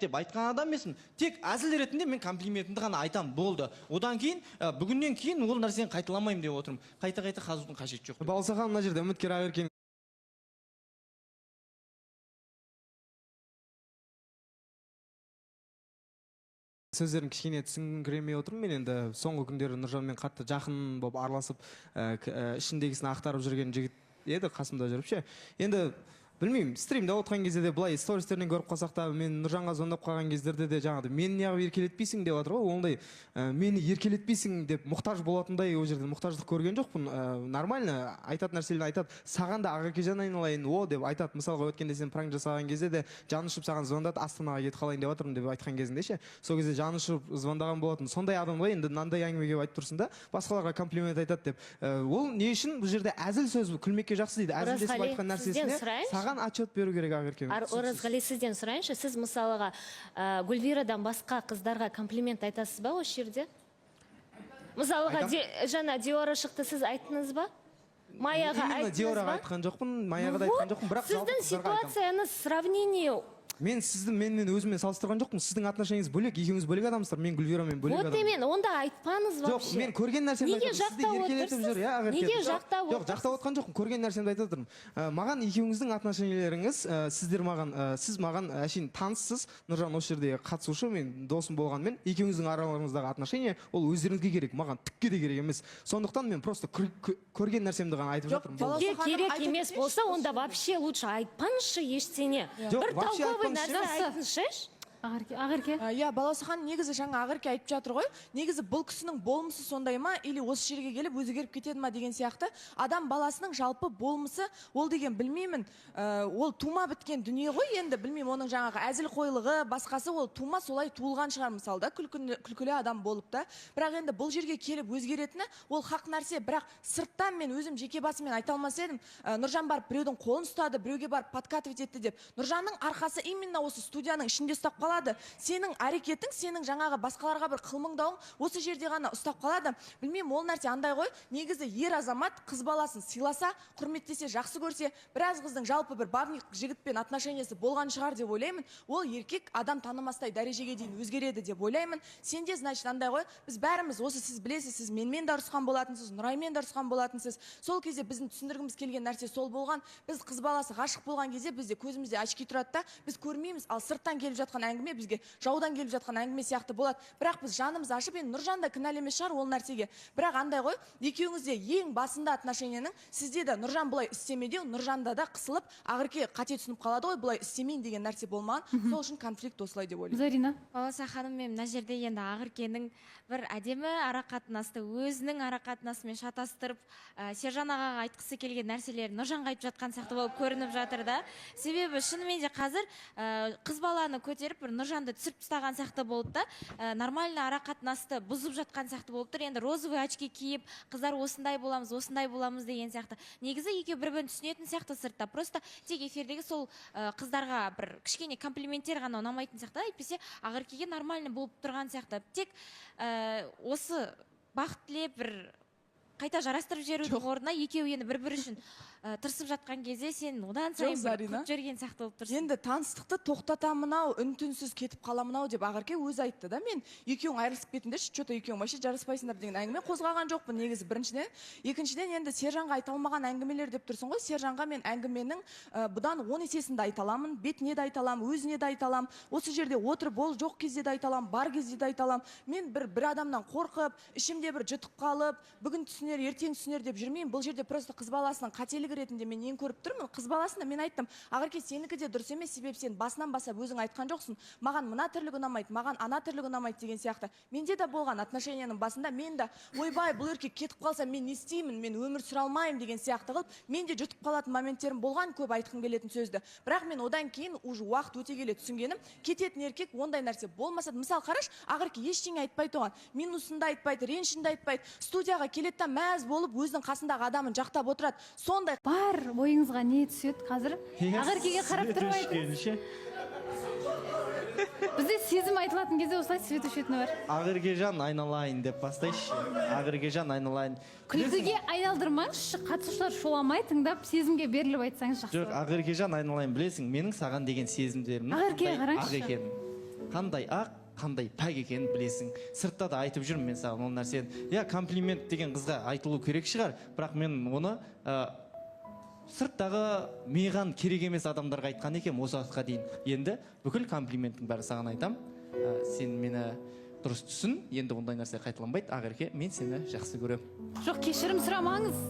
Деп айтқан адам емеспін. Тек әзіл ретінде мен комплиментімді ғана айтамын, болды. Одан кейін бүгіннен кейін ол нәрсені қайталамаймын деп отырмын. Қайта қайта қазудың қажеті жоқ. Балауса ханым, мына жерде үміткер Ақеркенің сөздерін кішкене түсініңкіремей отырмын. Мен енді соңғы күндері Нұржанмен қатты жақын болып араласып, ішіндегісін ақтарып жүрген жігіт еді қасымда жүріп ше. Енді білмеймін, стримде отырған кезде де, былай стористерінен көріп қалсақ та, мен Нұржанға звондап қалған кездерде де жаңағыдай мені неғып еркелетпейсің деп жатыр ғой. Ондай мені еркелетпейсің деп мұқтаж болатындай ол жерде мұқтаждық көрген жоқпын. Нормально айтатын нәрселерін айтады, саған да «Ақеркежан, айналайын о» деп айтады. Мысалға, өткенде сен пранк жасаған кезде де жаны ұшып саған звондады, «Астанаға кетіп қалайын деп жатырмын» деп айтқан кезінде ше, сол кезде жаны ұшып звондаған болатын. Сондай адам ғой. Енді мынандай әңгіме келіп айтып тұрсың да, басқаларға комплимент айтады деп. Ол не үшін бұл жерде әзіл сөз, күлмекке жақсы дейді, әзілдесіп Оразғали, айтқан сізден нәрсесіне сұрайыншы. саған отчет беру керек, Ақерке. Оразғали, сізден сұрайыншы. Сіз, мысалға, Гүлвирадан басқа қыздарға комплимент айтасыз ба осы жерде? Мысалға, жаңа Диора шықты, сіз айттыңыз ба? Маяға Именно айттыңыз Диораға ба? айтқан жоқпын, Маяға да айтқан жоқпын, бірақ жалпы Сіздің қыздарға айтамын. ситуацияны сравнение. Мен сізді менімен өзіммен салыстырған жоқпын. Сіздің отношениеңіз бөлек, екеуіңіз бөлек адамсыздар, мен Гүлвирамен бөлек Вот адаммын. именно, онда айтпаңыз Жоқ, вообще. мен көрген нәрсемді Неге айтып отырмын. Сізді жақтап еркелетіп отырсыз? жүр, иә, Ақерке. Неге Жоқ, жақтап жоқ, отырсыз? жақтап отқан жоқпын, көрген нәрсемді айтып отырмын. Маған екеуіңіздің отношениелеріңіз, сіздер маған, сіз маған әшейін таныссыз, Нұржан осы жерде қатысушы, мен досым болғанымен, екеуіңіздің араларыңыздағы отношения ол өздеріңізге керек, маған түкке де керек емес. Сондықтан мен просто көрген нәрсемді ғана айтып Жоқ, жатырмын. Балауса Болды. Сізге ханым, керек айтып емес өтсеңізші болса, осы онда жерде. вообще лучше айтпаңызшы ештеңе. Жоқ, Бір вообще толковый айтпаңызшы. нәрсе айтыңызшы. Ақерке, Ақерке. Иә, Балауса ханым, негізі жаңа Ақерке айтып жатыр ғой. Негізі бұл кісінің болмысы сондай ма или осы жерге келіп өзгеріп кетеді ма деген сияқты. Адам баласының жалпы болмысы ол деген, білмеймін, ол тума біткен дүние ғой енді, білмеймін, оның жаңағы әзілқойлығы, басқасы, ол тума солай туылған шығар, мысалы да, күлкілі адам болып та. Бірақ енді бұл жерге келіп өзгеретіні ол хақ нәрсе. Бірақ сырттан мен өзім жеке басыммен айта алмас едім. Нұржан барып біреудің қолын ұстады, біреуге барып подкатывать етті деп. Нұржанның арқасы именно осы студияның ішінде ұстап қалады. Сенің әрекетің, сенің жаңағы басқаларға бір қылмыңдауың осы жерде ғана ұстап қалады. Білмеймін, ол нәрсе андай ғой. Негізі ер азамат қыз баласын сыйласа, құрметтесе, жақсы көрсе, біраз қыздың жалпы бір бабник жігітпен отношениесі болған шығар деп ойлаймын. Ол еркек адам танымастай дәрежеге дейін өзгереді деп ойлаймын. Сенде, значит, андай ғой, біз бәріміз осы, сіз білесіз, сіз менімен де ұрысқан болатынсыз, Нұраймен де ұрысқан болатынсыз. Сол кезде біздің түсіндіргіміз келген нәрсе сол болған. Біз қыз баласы ғашық болған кезде бізде көзімізде очки тұрады да, біз көрмейміз, ал сырттан келіп жатқан әңгіме бізге жаудан келіп жатқан әңгіме сияқты болады. Бірақ біз жанымыз ашып, енді Нұржан да кінәлі емес шығар ол нәрсеге. Бірақ андай ғой, екеуіңіз де ең басында отношенияның сізде де Нұржан бұлай істемеде, Нұржанда да қысылып, Ақерке қате түсініп қалады ғой, бұлай істемейін деген нәрсе болмаған. Сол үшін конфликт осылай деп ойлаймын. Зарина. Балауса ханым, мен мына жерде енді Ақеркенің бір әдемі арақатынасты өзінің арақатынасымен шатастырып, Сержан ағаға айтқысы келген нәрселерін Нұржанға айтып жатқан сияқты болып көрініп жатыр да. Себебі шынымен де қазір қыз баланы көтеріп, бір Нұржанды түсіріп тастаған сияқты болды да, нормально арақатынасты бұзып жатқан сияқты болып тұр. Енді розовый очки киіп, қыздар осындай боламыз, осындай боламыз деген сияқты. Негізі екеуі бір бірін түсінетін сияқты сыртта. Просто тек эфирдегі сол қыздарға бір кішкене комплименттер ғана ұнамайтын сияқты, әйтпесе Ақеркеге нормально болып тұрған сияқты. Тек осы бақыт тілеп, бір қайта жарастырып жіберудің орнына екеуі енді бір бірі үшін тырысып жатқан кезде сен одан сайын Жоқ, бір Зарина. құртып жіберген сияқты болып тұрсың. Енді таныстықты тоқтатамын ау, үн түнсіз кетіп қаламын ау деп Ақерке өзі айтты да. Мен екеуің айырылысып кетіңдерші, че то екеуің вообще жараспайсыңдар деген әңгіме қозғаған жоқпын негізі, біріншіден. Екіншіден, енді Сержанға айта алмаған әңгімелер деп тұрсың ғой. Сержанға мен әңгіменің бұдан 10 есесін де айта аламын, бетіне де айта аламын, өзіне де айта аламын, осы жерде отырып, ол жоқ кезде де айта аламын, бар кезде де айта аламын. Мен бір адамнан қорқып, ішімде бір жұтып қалып, бүгін түсінер, ертең түсінер деп жүрмеймін. Бұл жерде просто қыз баласының қателігі ретінде мен ең көріп тұрмын. Қыз баласына мен айттым: «Ақерке, сенікі де дұрыс емес, себебі сен басынан бастап өзің айтқан жоқсың, маған мына тірлік ұнамайды, маған ана тірлік ұнамайды» деген сияқты. Менде де болған отношенияның басында, мен де «Ойбай, бұл еркек кетіп қалса, мен не істеймін, мен өмір сүре алмаймын» деген сияқты қылып, мен де жұтып қалатын моменттерім болған көп айтқым келетін сөзді. Бірақ мен одан кейін уже уақыт өте келе түсінгенім, кететін еркек ондай нәрсе болмаса, мысалы, қарашы, Ақерке ештеңе айтпайды оған, минусын да айтпайды, ренішін де айтпайды, студияға келеді да, мәз болып өзінің қасындағы адамын жақтап отырады сондай. Бар ойыңызға не түседі қазір? Ақеркеге қарап тұрып айтыңыз. Ше. Бізде сезім айтылатын кезде осылай свет өшетіні бар. «Ақеркежан, айналайын» деп бастайыншы. Ақеркежан, айналайын. Күлкіге айналдырмаңызшы, қатысушылар шуламай тыңдап, сезімге беріліп айтсаңыз жақсы Жоқ. болады. Ақеркежан, айналайын, білесің менің саған деген сезімдерімнің Ақеркеге қандай қараңызшы. ақ екенін. Қандай ақ, қандай пәк екенін білесің. Сыртта да айтып жүрмін мен саған ол нәрсені. Иә, комплимент деген қызға айтылу керек шығар, бірақ мен оны сырттағы маған керек емес адамдарға айтқан екенмін осы уақытқа дейін. Енді бүкіл комплименттің бәрі саған айтам. Сен мені дұрыс түсін, енді ондай нәрсе қайталанбайды. Ақерке, мен сені жақсы көремін. Жоқ, кешірім сұрамаңыз.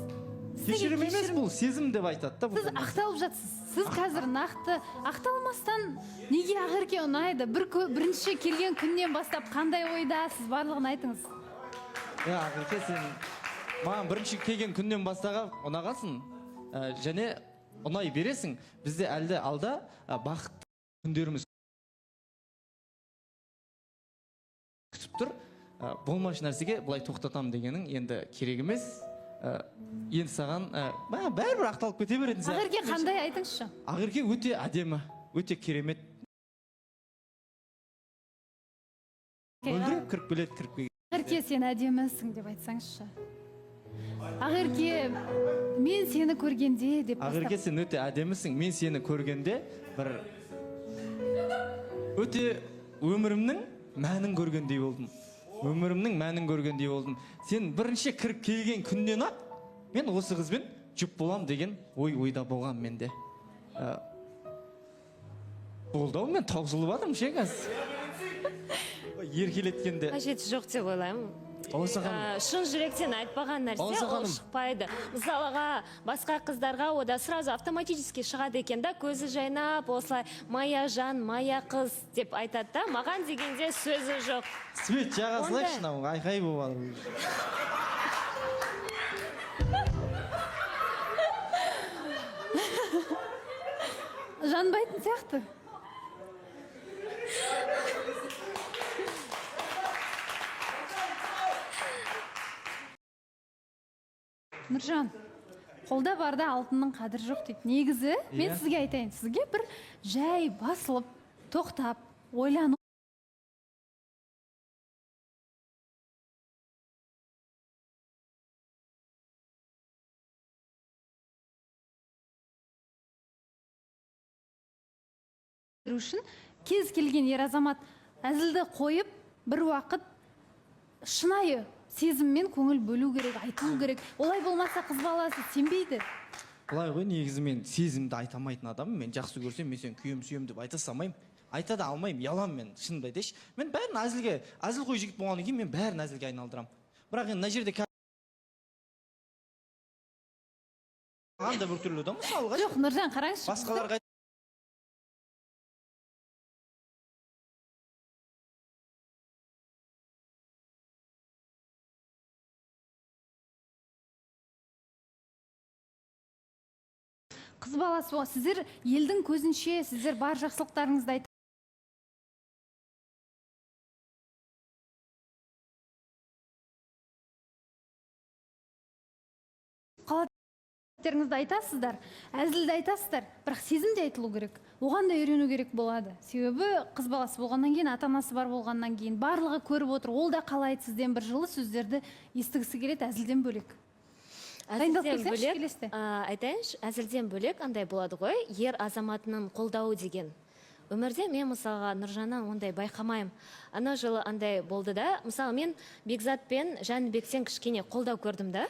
Сізге Кешірім емес, бұл сезім деп айтады да. Сіз ақталып жатсыз. Сіз қазір нақты ақталмастан, неге Ақерке ұнайды? Бірінші келген күннен бастап қандай ойдасыз, барлығын айтыңыз. Иә, Ақерке, сен маған бірінші келген күннен бастап ұнағансың. Және ұнай бересің. Бізде әлі де алда бақытты күндеріміз күтіп тұр. Болмашы нәрсеге былай тоқтатамын дегенің енді керек емес. Енді саған бәрібір ақталып кете беретін сияқты. Ақерке қандай, айтыңызшы? Ақерке өте әдемі, өте керемет. Мөлдіреп кіріп келеді, кіріп келген. Ақерке, сен әдемісің деп айтсаңызшы. Ақерке, мен сені көргенде деп бастап. Ақерке, сен өте әдемісің. Мен сені көргенде бір өте өмірімнің мәнін көргендей болдым. Өмірімнің мәнін көргендей болдым. Сен бірінші кіріп келген күннен ақ мен осы қызбен жұп болам деген ой ойда болған менде. Болды ау, мен таусылып жатырмын ше қазір. Еркелеткенде. Қажеті жоқ деп ойлаймын. Балауса ханым. Шын жүректен айтпаған нәрсе Балауса ол ханым. шықпайды. Мысалға, басқа қыздарға ода сразу автоматически шығады екен да, көзі жайнап, осылай Мая жан, Мая қыз деп айтады да, маған дегенде сөзі жоқ. Свет жаға Ондай. салайықшы, мынау айқай болып жатыр. Жанбайтын сияқты. Нұржан, қолда барда алтынның қадірі жоқ дейді. Негізі, мен Иә. сізге айтайын, сізге бір жай басылып, тоқтап, ойлану үшін кез келген ер азамат әзілді қойып, бір уақыт шынайы сезіммен көңіл бөлу керек, айтылу керек. Олай болмаса қыз баласы сенбейді. Былай ғой, негізі мен сезімді айта алмайтын адаммын. Мен жақсы көрсем, мен сені күйем, сүйемін деп айта салмаймын. Айта да алмаймын, ұяламын мен, шынымды айтайыншы. Мен бәрін әзілге, әзілқой жігіт болғаннан кейін мен бәрін әзілге айналдырамын. Бірақ енді мына жерде маған да біртүрлі да, мысалға. Жоқ, Нұржан, қараңызшы. Басқаларға Қыз баласы болған сіздер елдің көзінше сіздер бар жақсылықтарыңызды айт қалаттеріңізді айтасыздар, әзілді айтасыздар, бірақ сезім де айтылу керек, оған да үйрену керек болады. Себебі қыз баласы болғаннан кейін, ата анасы бар болғаннан кейін барлығы көріп отыр, ол да қалайды сізден бір жылы сөздерді естігісі келеді әзілден бөлек. Дайындалып Әзілден келсеңізші бөлек, келесіде. Айтайыншы, әзілден бөлек андай болады ғой, ер азаматының қолдауы деген. Өмірде мен мысалға Нұржаннан ондай байқамаймын. Ана жылы андай болды да, мысалы, мен Бекзат пен Жәнібектен кішкене қолдау көрдім да.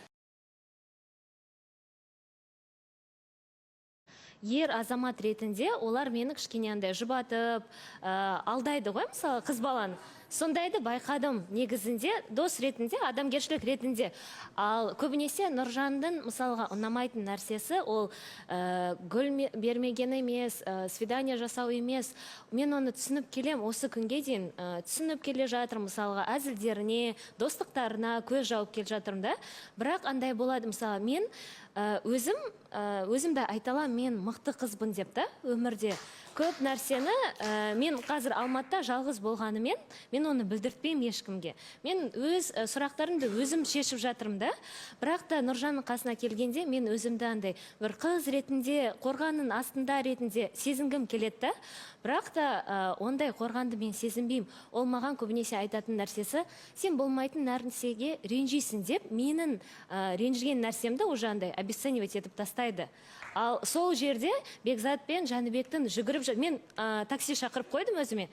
Ер азамат ретінде олар мені кішкене андай жұбатып, алдайды ғой, мысалы, қыз баланы. Сондайды байқадым негізінде, дос ретінде, адамгершілік ретінде. Ал көбінесе Нұржандың мысалға ұнамайтын нәрсесі ол, гүл бермеген емес, свидание жасау емес. Мен оны түсініп келем, осы күнге дейін, түсініп келе жатырмын, мысалға, әзілдеріне, достықтарына көз жауып келе жатырмын да. Бірақ андай болады, мысалы, мен, өзім де айта аламын, мен мықты қызбын деп та өмірде. Көп нәрсені, мен қазір Алматыда жалғыз болғанымен, мен оны білдіртпеймін ешкімге. Мен өз сұрақтарымды өзім шешіп жатырмын да. Бірақ та Нұржанның қасына келгенде мен өзімді андай бір қыз ретінде, қорғанның астында ретінде сезінгім келеді да. Бірақ та, ондай қорғанды мен сезінбеймін. Ол маған көбінесе айтатын нәрсесі, сен болмайтын нәрсеге ренжисің деп, менің, ренжіген нәрсемді уже андай обесценивать етіп тастайды. Ал сол жерде Бекзат пен Жәнібектің жүгіріп мен, такси шақырып қойдым өзіме.